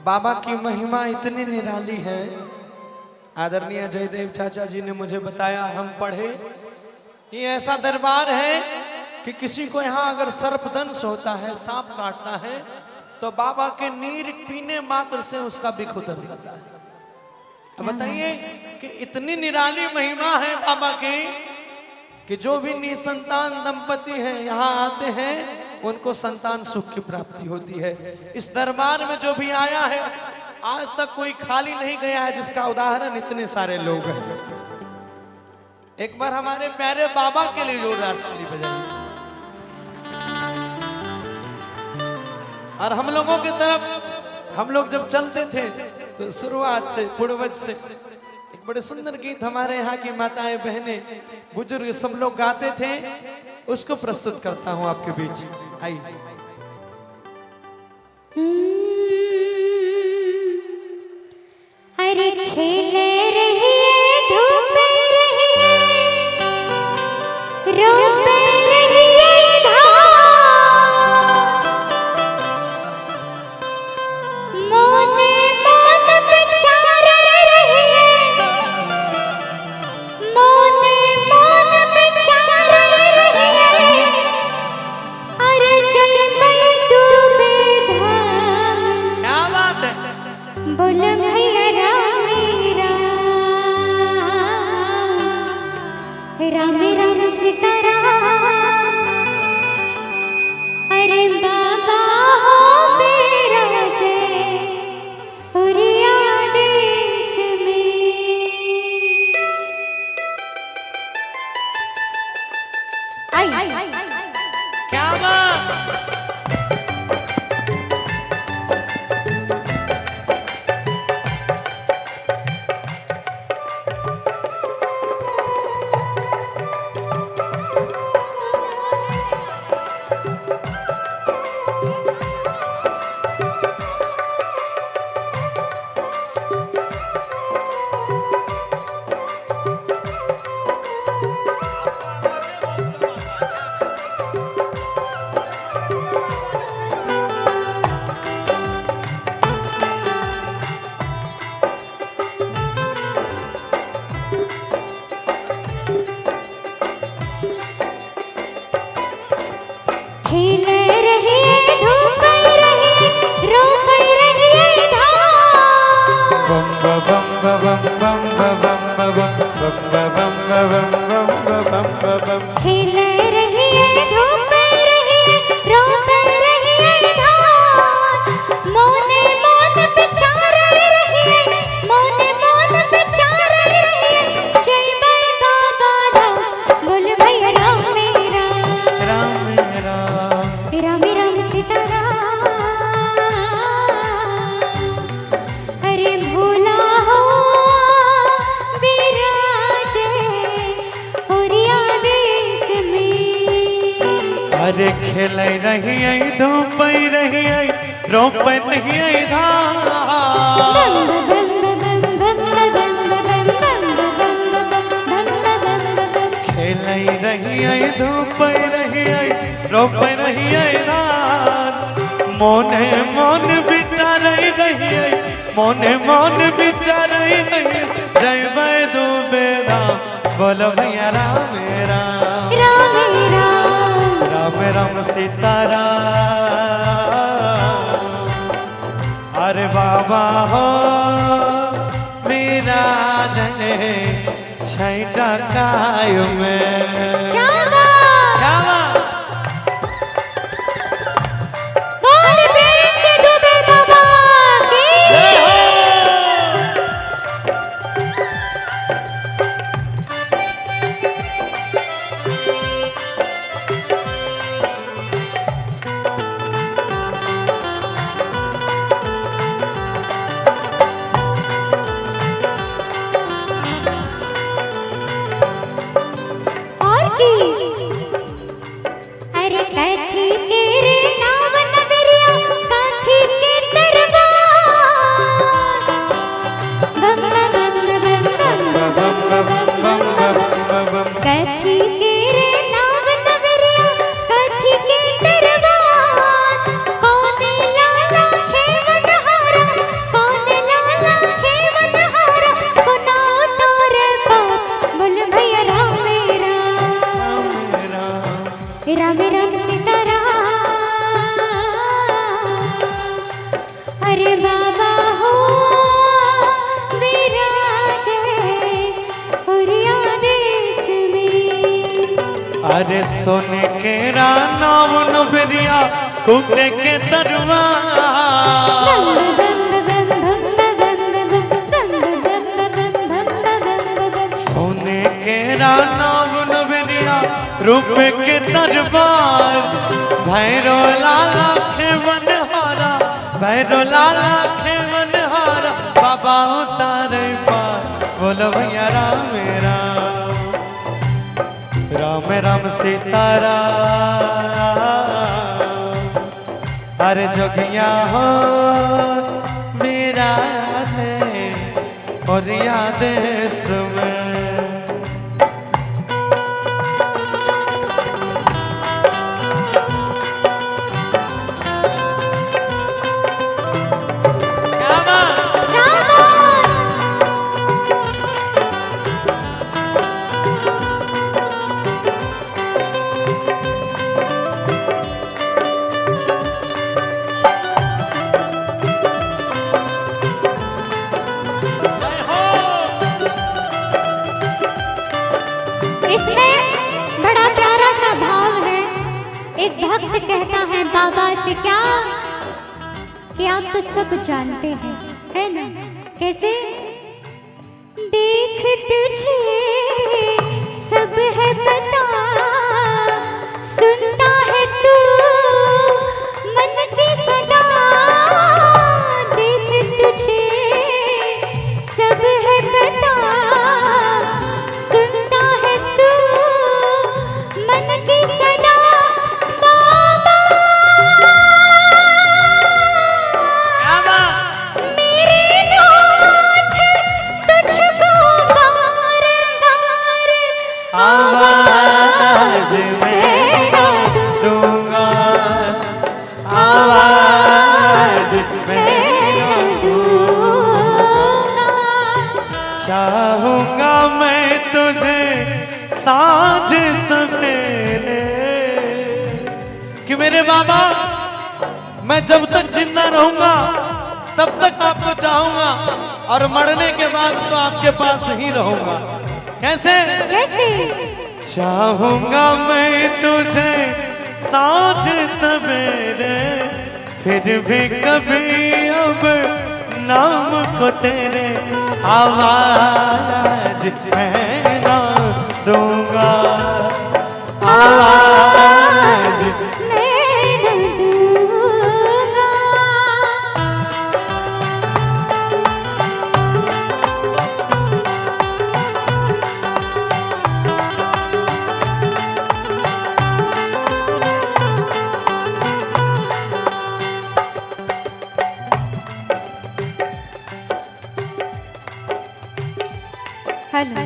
बाबा की महिमा इतनी निराली है। आदरणीय जयदेव चाचा जी ने मुझे बताया, हम पढ़े, ये ऐसा दरबार है कि किसी को यहाँ अगर सर्पदंश होता है, सांप काटता है, तो बाबा के नीर पीने मात्र से उसका बिख उतर जाता है। तो बताइए कि इतनी निराली महिमा है बाबा की कि जो भी निसंतान दंपति हैं यहाँ आते हैं, उनको संतान सुख की प्राप्ति होती है। इस दरबार में जो भी आया है, आज तक कोई खाली नहीं गया है, जिसका उदाहरण इतने सारे लोग हैं। एक बार हमारे प्यारे बाबा के लिए जोरदार ताली बजाइए। और हम लोगों की तरफ, हम लोग जब चलते थे तो शुरुआत से पूर्वज से एक बड़े सुंदर गीत हमारे यहाँ की माताएं, बहनें, बुजुर्ग सब लोग गाते थे, उसको प्रस्तुत करता हूं आपके बीच। आई। अरे खेले रहिए, धूप रहिए, रोपे रहिए धान, मोने मोन विचार रहिए, मोने मोन विचार रहिए, अरे जय डूबे धाम। क्या बात है! बोल भैया राम राम, राम राम सीताराम। अरे बाबा हो बिराजे उरिया देश में। आई। क्या बात! खेले रहिए, धूप रहिए, रोप रहिए धान। बम बम बम बम बम बम बम बम बम बम बम बम बम बम। खेले रहिए, धूप रहिए, रोप रहिए धान, मोने मोन विचार रहिए, मोने मोन विचार रहिए, जय बाई बाबा धाम। बोल भैया राम राम, राम राम, राम राम सीताराम। अरे भोला हो विराजे ओरिया देश में। अरे खेल रहिए, धूप रहिए, रोप रहिए धान। बम बम बम बम बम बम बम बम बम बम बम। खेल रहिए, धूप रहिए, रोप रहिए धान, मोने मोन विचार रहिए, मोने मोन विचार रहिए, जय डूबे धाम। बोलो भैया राम राम, राम राम, राम राम सीताराम। अरे बाबा हो मेरा जने छैटा काय में। क्या बात! क्या बात! बोल प्रेम से दुबे बाबा की। जय हो! और की अरे बाबा हो विराजे उरिया देश में। अरे सोने के रानाव नबरिया कूटे के तरवा। बम बम बम बम बम बम बम बम बम बम बम बम। सोने के रानाव नबरिया रूप के दरबार, भैरो लाला खे बनहारा, भैरो लाला खे बनहारा, बाबा उतारे पार। बोलो भैया राम राम, राम राम सीता राम। अरे जोगिया हो मेरा और देश में। क्या बात? क्या बात? जय हो। इसमें बड़ा प्यारा सा भाव है। एक भक्त कहता है बाबा से क्या कि आप तो सब जानते हैं, है ना? कैसे? देख तुझे सब है पता, सुनता है तू मन की सदा। देख तुझे सब है पता, सुनता है तू मन की सदा। बाबा क्या बात? मेरे नाथ तुझको बार बार आवाज मैं दूंगा, आवाज मैं दूंगा। चाहूंगा मैं तुझे साँझ सवेरे, कि मेरे बाबा मैं जब तक जिंदा रहूंगा तब तक आपको चाहूंगा, और मरने के बाद तो आपके पास ही रहूंगा। कैसे? कैसे? चाहूंगा मैं तुझे साँझ सवेरे, फिर भी कभी अब नाम को तेरे आवाज मैं ना दूंगा, आवाज मैं दूंगा। हेलो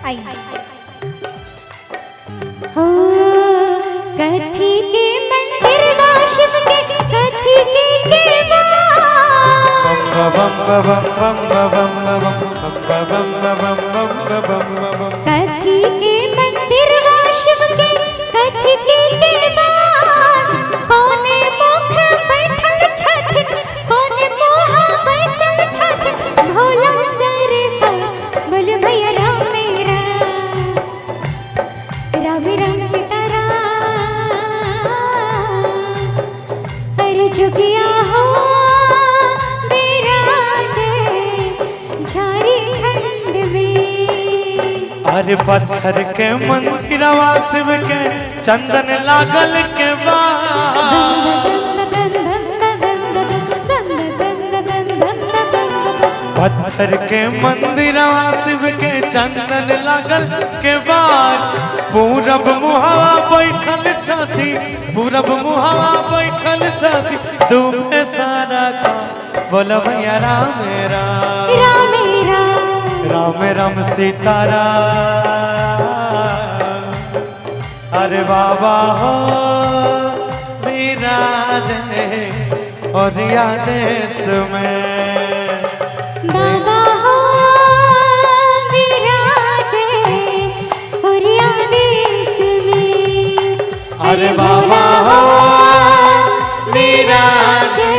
आई हो कथी के मंदिर वा शिव के कथी के केवार। बम बम बम बम बम बम बम बम बम बम बम बम बम। कथी के मंदिर वा शिव के कथी के केवार। कोने मुख बैठल छथिन कोने मोहा बैसल छथिन भोला सरकार। बोल भैया राम राम, राम राम सीता राम। हर जुगिया हो विराजे झारखंड में। अरे पत्थर के मंदिरवा शिव के चंदन लागल के बाद, पत्थर के मंदिरवा शिव के चंदन लागल के बाद, पूरब मुहावा बैठल छथि, पूरब मुहावा बैठल छथि, डूबे सारा का। बोलो भैया राम राम, राम राम, राम राम सीता राम। अरे बाबा हो विराज और देश में। बाबा हो विराजे उरिया देश में। अरे बाबा हो विराजे।